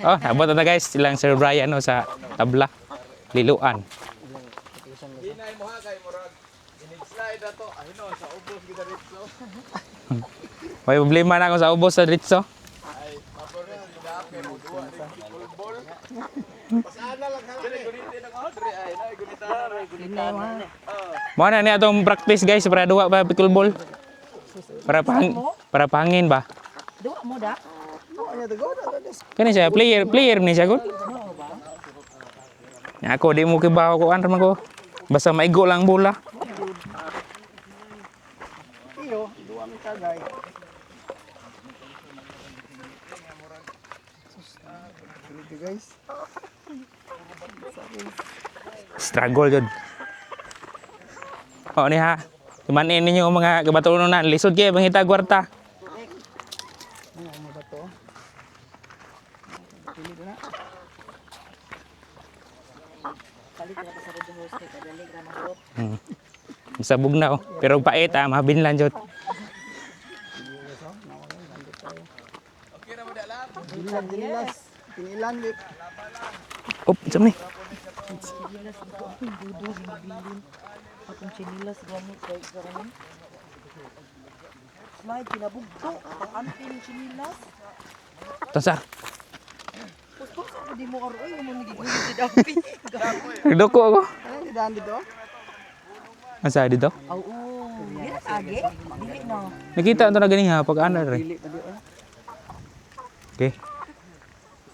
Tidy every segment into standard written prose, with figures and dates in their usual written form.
Oh, abot na guys, silang Sir Brian, no, sa tabla. Liluan. Hinay mo ha kay murag inig-slide na to. Ay no, sa ubos gid ritso. May problema na ako sa ubos sa Ritso. Ay, paborito si Dake mo duwa ni pulbol. Pasana lang ha. Dili gunitin ang order ay na gunitan. Mo na ni atong practice guys para duwa pa pickleball. Para pahangin ba? Duwa mo da? Kani siya player player ni siya gud. Ya, ako di mo kibaw ko an ko. Basta maigo lang bola. Iyo, duwa mi tagay. Dito guys. Struggle jud. Oh ni ha. Tumanin ninyo ang mga kabatunan, lisod kay pangita kwarta. Ano mo ba to? Pili ko na. Palit na sa radyo host kay kadali ra mahurot. Sa bugnaw, pero pait ah, mabinlan jud. Dinilan, dinilas. Dinilan, gip. Op, jam ni. Chinilas ko ang dudo ginibilin. Akong chinilas gamit kay karon. Slide kinabugto ang anpin chinilas. Tansar. Gusto sa di mo aroy mo nagiguyod si Dapi. Nagduko ako. Ano yung daan dito? Asa dito? Oo. Dili age. Dili na. Nakita ito na gani ha pag ano re. Dili pa di oh. Okay.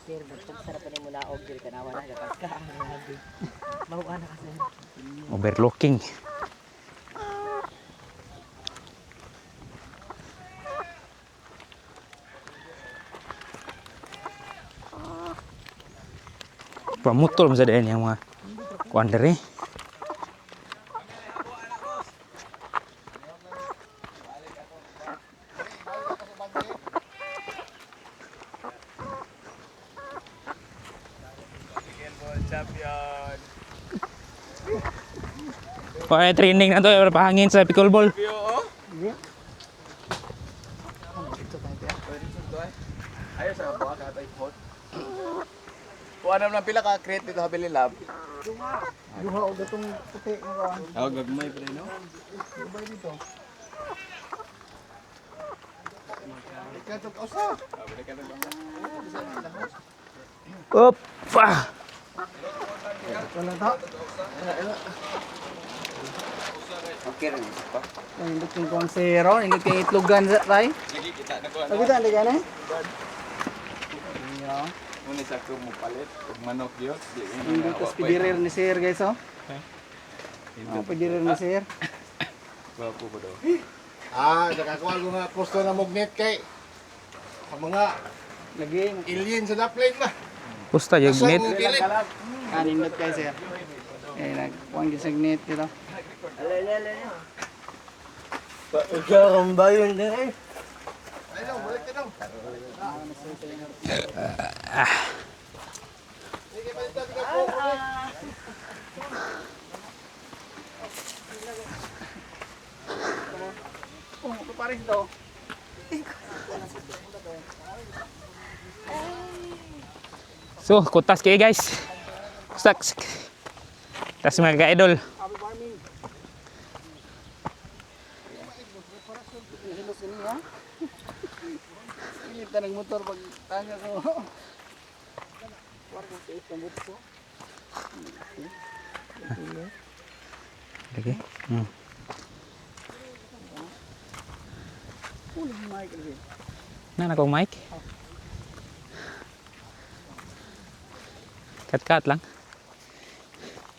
Sir, nagpagsara pa nimo laog diri tanawa na ka. Mahuan na kasi. Overlooking. Pamutol mo sa daan yung mga kuan diri. Champion. Mga training na to, para pahangin sa pickleball. View oh. Ayo sa buha ka tay pot. Kuha na lang pila ka create dito habili lab. Duha og gatong puti nga kawan. Oh, gagmay pre no. Gabay dito. Ikaw usa. Opa! Wala ta. Okay ra pa. Nindot yung kong zero, nindot yung itlogan sa tay. Lagi kita na ko. Lagi ta, lagi na. Iyo. Muna sa ko mo palit og manok gyud. Di ko na Nindot tas pidirir ni sir guys oh. Oh, pidirir ni sir. Gwapo ko daw. Ah, nakakuha ko nga posto na magnet kay ang mga Lagi. alien sa daplane ba? Pusta yung Asa net. mo pilit? Ah, nindot kay sir. Eh, nagkuhan gyud sa net dito. Ay, no, balik ka daw. Sige, balik tayo ka po. Oh, papares to. So, kutas kayo guys. Kutas. Tas mga ka-idol. Happy farming. Hilos ini ha. Pilip ta ng motor pag tanya ko. Wargo sa itong butso. Lagi. Ulo mic lagi. Na na kong mic. Cut cut lang.